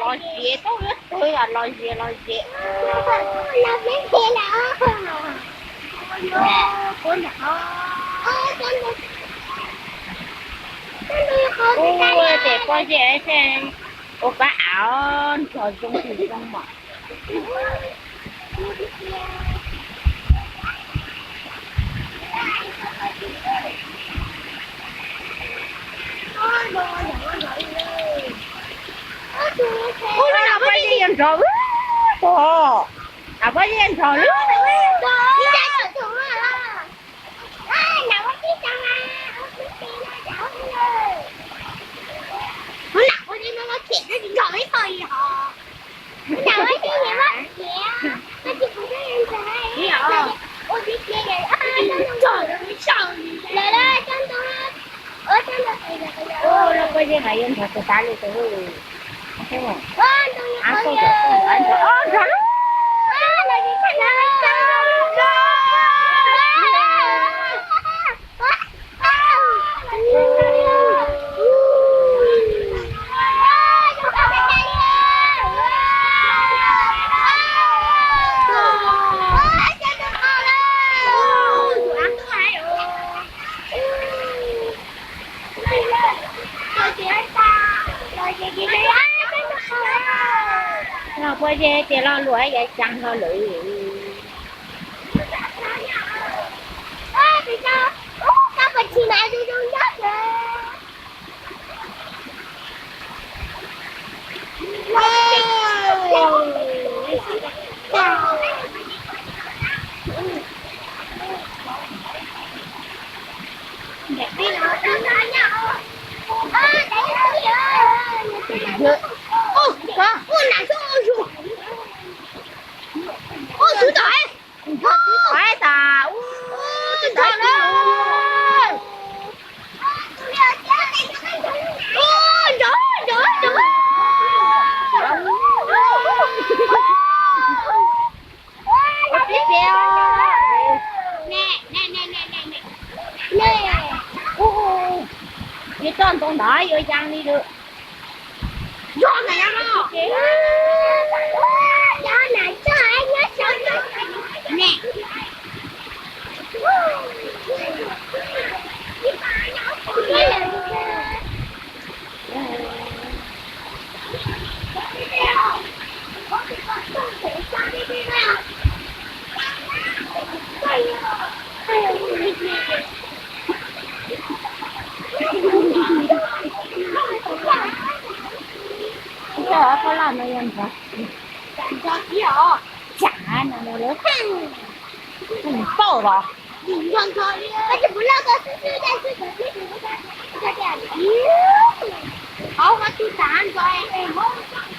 Los zes tau yuav twg los zes los zes. Ua ces pob zeb thiaj ua pab av nrog zoo tus zoo mas. Ua no pob zeb yuav nrog wb tog, pob zeb nrog wb. Lawv pob zeb mas yuav nrog tus tas li tus. Nrog lub. Los pob zeb tias lo lus yav tseem hlo lawm. Ua, ua, ua, tus tom, tus tom tas, ua, tus tom na. Ua, nrov, nrov, nrov. Ua, tib si. Ua, ua, ua. Yuav coj ntoo ntawd yuav yaa li lawm. Cov paj laj no yog nrog, nrog tib os, tsam no lawv paub los. Hauv qhov twg tas nrog es hauv.